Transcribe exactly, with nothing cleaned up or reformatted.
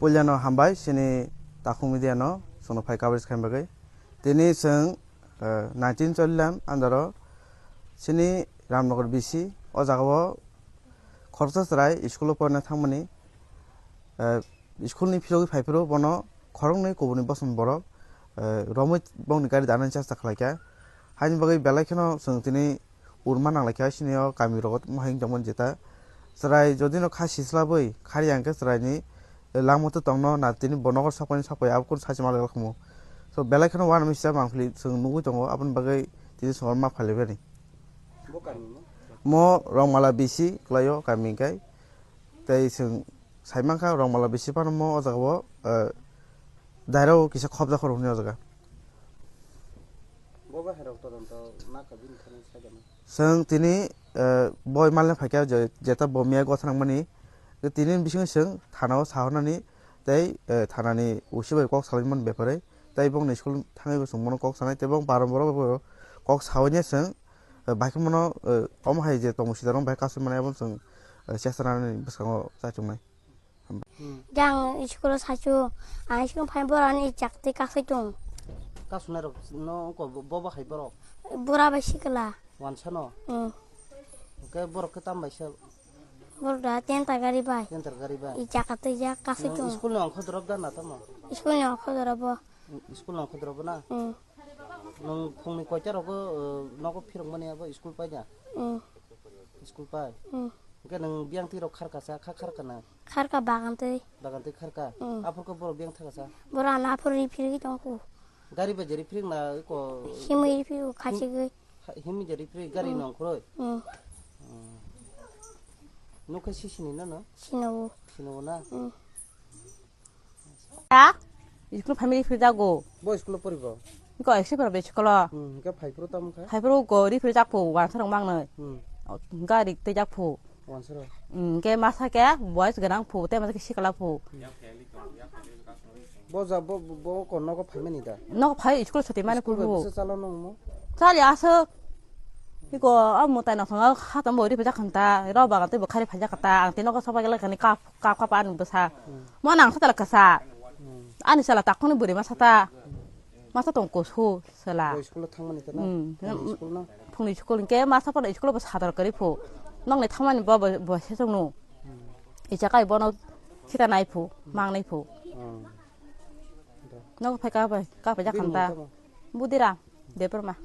Puilano hambai chini Takhuk Media no chwngno phai coverage khaina bagwi. Tini chwng, eh, nineteen Cholilam andaro chini Ramnagar B C o jagao khoroksa chwrai school o porna thangmani, eh, school ni phirogwi phai phuru bono khoroknwi kubuni bosong borok, eh, romwi bongni gari danani chesta khlaikha. Haini bagwi belai kheno chwng tini urma nanglaikha, sini o kami rogo tongma hai wngtongmani jeta. Chwrai jodi no kha sislabwi khari ang khe chwraini langma to tongno na tini bo nogo sokpaini sokpai abo kunu sachi malai khamu. So belai kheno uanamisa mangpili chwng nugwi tongo, aboni bagwi tini chwng ma phailaibani. Bo kami mo? Mo Rongmala B C kwlaio kami hwnkhe. Tei chwng saimankha Rongmala B C phano mo o jagao, eh, dairao kisa khobjakho rok hwnwi o jaga. Bo bahai rok todonto nakha bini thani sajana. Chwng tini, eh, boi malni phaikha je, jeta bo miya gotha nangmani. Tini bisingo chwng thanao sahornani tei, eh, thanani usi bai kok salaimani bepare. Tei bongni school thangwi bo chwng bono kok sanai tei bong baromboro bo kok sawi chwng, eh, bai khe bono, eh, omo hai je tongmung sida rok bai kasu mani abo chwng, eh, chesta nanani bwskango chachuknai. Hmm. Jang school o sachu, ang school phai borok ani chak tei kasui tung. Kasunai rok no ko bo, bo hai borok? Bura bai sikla. Wansano? Hmm. Oke, borok khe tam bai sa? Borok da ten ta gari bai. Ten ta gari bai. I chaka tei jak kasui tung. School ni ongkho drop da na tamo? School ni ongkho drop bo. School ni ongkho drop bo na? Hmm. Nwng phungni koita rogo, eh, nogo phirok mani abo school pai da? Hmm. School pai? Hmm. Hwnkhe nwng biyang twi rok kharka sa, kha kharka na? Kharka bagan twi. Bagan twi kharka? Hmm. Aphur khe borok biyang thaka sa? Borok ano aphur ri phirwi tongkhu. Gari bai je ri phiring na eko? Himwi ri phirwi khachigwi. Ha, himwi je ri phirwi gari Hmm. nong khuroi? Hmm. Hmm. Nokhe si sini na no? Sino. Sino na? Hmm. Ha? School family phir jago. Bo school poribo? Ko ekse pora be school. Hmm, ke phai pro tam kha? Phai pro go ri phir jak po, wan sarong mang noi. Hmm. Gari te jak po. Wan sarong. Hmm, ke masa ke boys ganang po, te masa ke sikla po. Bo ja, bo, bo, bo ko nogo phai mani da? Nogo phai school soti mani School purbo. Bai bisa chalo nong mo? Chali aswk. Iko, a mutai no thanga khatam bo ri phai jak khanta, ro bagan te bo khari phai jak khata, ang te nogo soba gele kani kap, kap, kap ani bwsa. Hmm. Mo nang sa tala kasa. Hmm. Ani sala takoni buri masa ta. Masa tong kosu sala. Bo school o thangmani ta na? Hmm. Phungni school na? Phungni school hwnkhe masa phano school o bo sadar kwrwi phu. Nokni thangmani bo, bo, bo sesongno. Hmm. Icha kai bono khita nai phu, mang nai phu. Hmm. Nogo phai ka bai, ka bai jak Bini khanta. Mung tamo? Budira, Debbarma.